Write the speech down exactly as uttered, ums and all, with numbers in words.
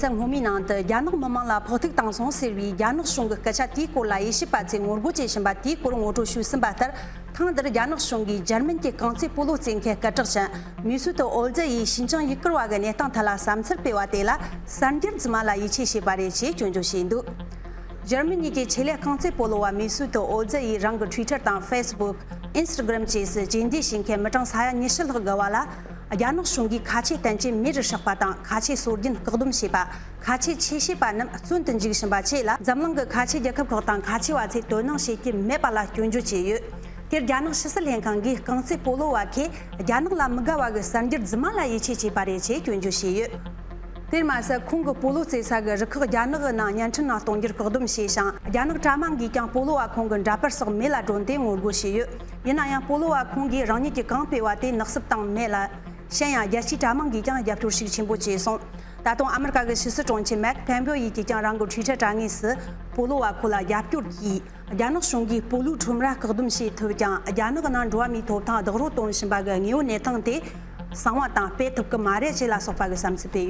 ཚེ་སྔོན་མའི་ནང་དུ་རྒྱ་ནག་མི་དམངས་ལ་ཕོག་ཐུག་བཏང་སོང་ཟེར་བའི་རྒྱ་ནག་གཞུང་གི་སྐད་ཆ་དེའི་སྐོར་ལ་དབྱེ་ཞིབ་པ་ཚོས་ངོ་རྒོལ་བྱེད་བཞིན་པ་དེའི་སྐོར་ངོ་སྤྲོད་ཞུས་ཟིན་པ་ལྟར། ཐེངས་འདིར་རྒྱ་ནག་གཞུང་གིས་འཇར་མན་གྱི་རྐང་རྩེད་སྤོ་ལོ་རྩེད་མཁན་སྐད་གྲགས་ཅན་མེ་སུ་ཏོ་ཨོལ་ཛེ་ཡིས་ཞིན་ཅང་ཡུ་གུར་བ་གི་གནས་སྟངས་ཐད་ལ་བསམ་ཚུལ་སྤེལ་བ་དེ་ལ་གསར་འགྱུར་རྫུན་མ་ལ་ཡིད་ཆེས་བྱས་པ་རེད་ཅེས་སྐྱོན་བརྗོད་བྱས་འདུག་འཇར་མ་ནི་གི་ཆེད་ལས་རྐང་རྩེད་སྤོ་ལོ་བ་མེ་སུ་ཏོ་ཨོལ་ཛེ་ཡིས་རང་གི་Twitter་དང་Facebook། Instagram་བཅས་སུ་རྗེས་འདེད་བྱེད་མཁན་མི་གྲངས་ས་ཡ་ཉི་ཤུ་ལྷག་བརྒལ་བ་ལ། རྒྱ་ནག་གཞུང་གིས་ཁ་ཆེ་བསྟན་བཅོས་མེད་པར་བསྲེགས་པ་དང་ཁ་ཆེ་སྲོལ་རྒྱུན་བཀག་སྡོམ་བྱས་པ། ཁ་ཆེ་ཆོས་བྱེད་པ་རྣམས་བཙོན་དུ་འཇུག་བཞིན་པ་བཅས་ལ་འཛམ་གླིང་གི་ཁ་ཆེ་རྒྱལ་ཁབ་ཁག་དང་ཁ་ཆེ་བ་ཚོས་དོ་སྣང་བྱེད་ཀྱི་མེད་པ་ལ་སྐྱོན་བརྗོད་བྱས་ཡོད། དེར་རྒྱ་ནག་ཕྱི་སྲིད་ལྷན་ཁང་གིས་རྐང་རྩེད་སྤོ་ལོ་བ་ཁོས་རྒྱ་ནག་ལ་མི་དགའ་བ་གི་གསར་འགྱུར་རྫུན་མ་ལ་ཡིད་ཆེས་བྱས་པ་རེད་ཅེས་སྐྱོན་བརྗོད་བྱས་ཡོད། དེར་མ་ཟད། ཁོང་གི་སྤོ་ལོ་རྩེད་ས་གི་རུ་ཁག་རྒྱ་ནག་གི་ནང་བརྙན་འཕྲིན་ནང་གཏོང་རྒྱུར་བཀག་སྡོམ་བྱས་ཤིང་། རྒྱ་ནག་དྲ་དམངས་ཀྱིས་ཀྱང་སྤོ་ལོ་བ་ཁོང་གི་འདྲ་པར་སོགས་མེད་ལ་བསྒྲོན་ཏེ་ངོ་རྒོལ་བྱས་ཡོད། ཡིན་ན་ཡང་། སྤོ་ལོ་བ་ཁོང་གིས་རང་ཉིད་ཀྱིས་གང་སྤེལ་བ་དེ་ནག་སུབ་བཏང་མེད་ལ། གཞན་ཡང་། རྒྱལ་སྤྱིའི་དྲ་དམངས་ཀྱིས་ཀྱང་རྒྱབ་སྐྱོར་ཤུགས་ཆེན་པོ་བྱས་སོང་། ད་དུང་ཨ་མི་རི་ཀ་གི་ཕྱི་སྲིད་དྲུང་ཆེ་མེག་པོམ་པེའོ་ཡིས་ཀྱིས་ཀྱང་རང་གི་Twitter་དྲ་ངོས་སུ། སྤོ་ལོ་བ་ཁོ་ལ་རྒྱབ་སྐྱོར་གྱིས། རྒྱ་ནག་གཞུང་གིས་སྤོ་ལོའི་ཁྲོམ་ར་བཀག་སྡོམ་བྱེད་ཐུབ་ཀྱང་། རྒྱ་ནག་གི་ནང་འགྲོ་བ་མིའི་ཐོབ་ཐང་རྡོག་རོལ་གཏོང་བཞིན་པ་གི་དངོས་པོའི་གནས་སྟངས་དེ་གསང་བ་དང་སྤེལ་ཐུབ་ཀྱི་མ་རེད་ཅེས་ལ་སོགས་པ་གི་བསམ་ཚུལ་སྤེལ་ཡོད།